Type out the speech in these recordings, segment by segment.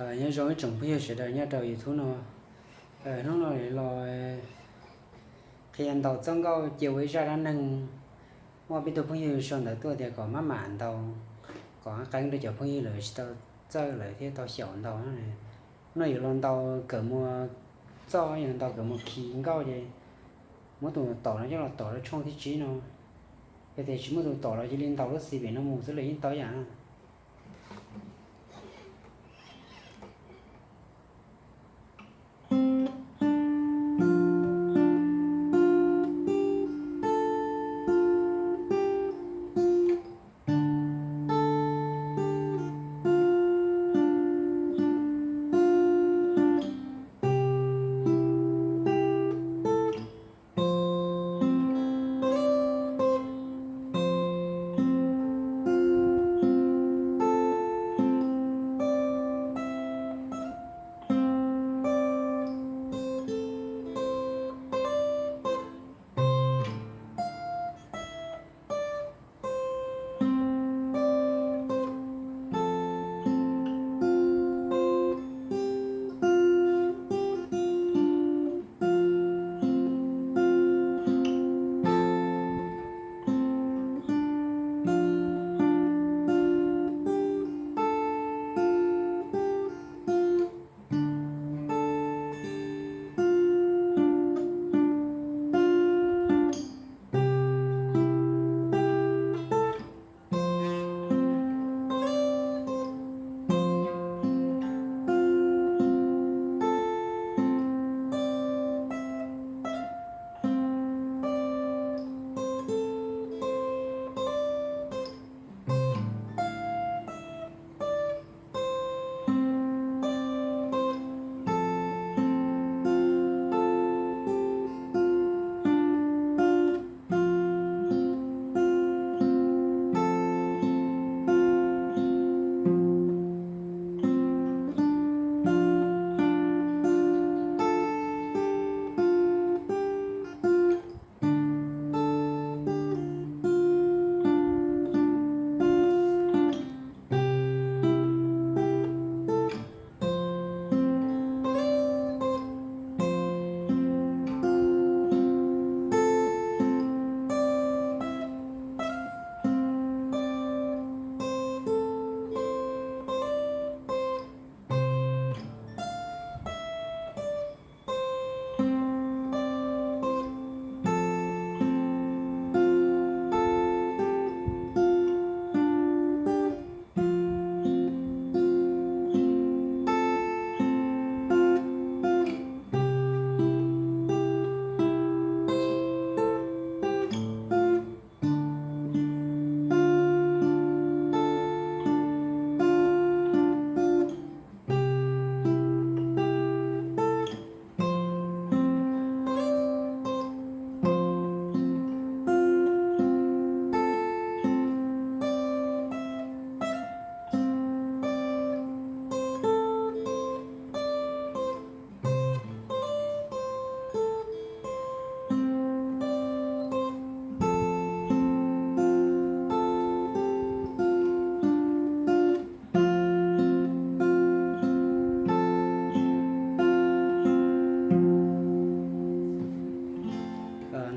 Nyob zoo ib tsoom phooj ywg sawv daws nyob rau YouTube no. Hnub no los qhia ntaus txoj nkauj cia ua ib zaj dab neeg. Muaj peb tug phooj ywg sau ntawv tuaj tias kom maj mam ntaus, kom qeeb rau cov phooj ywg lawv tsis tau txawj lawv thiaj tau xyaum ntaus. Hnub no yuav los ntaus Kawm Muas txoj, yuav ntaus Kawm Muas khi nkauj ces muab tus tom no coj los tom rau tshooj thib tsib no. Yog tias tsis muaj tus tom los cia li ntaus lub xis pem no mus xwb los yeej tau ib yam na.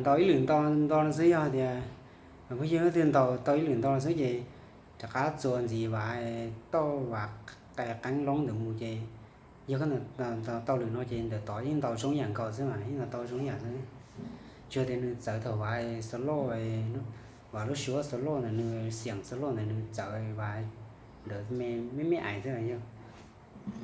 Ntaus ib lwm nto nto no xwb, yog tias phooj ywg twg ntaus tau ib lwm nto no xwb ces rov qab txuas ntxiv vas tauj, vas qeeb loob ntawd mus ces yog koj ntaus tau lwm no ces ntawm tod yeej ntaus zoo yam nkaus xwb mas, yeej ntaus tau zoo yam xwb. Tsuas tias nws txawv thaum vas solo, vas lub suab solo ntawd, nws xiam solo ntawd nws txawv vas ntawd me me ais xwb yog.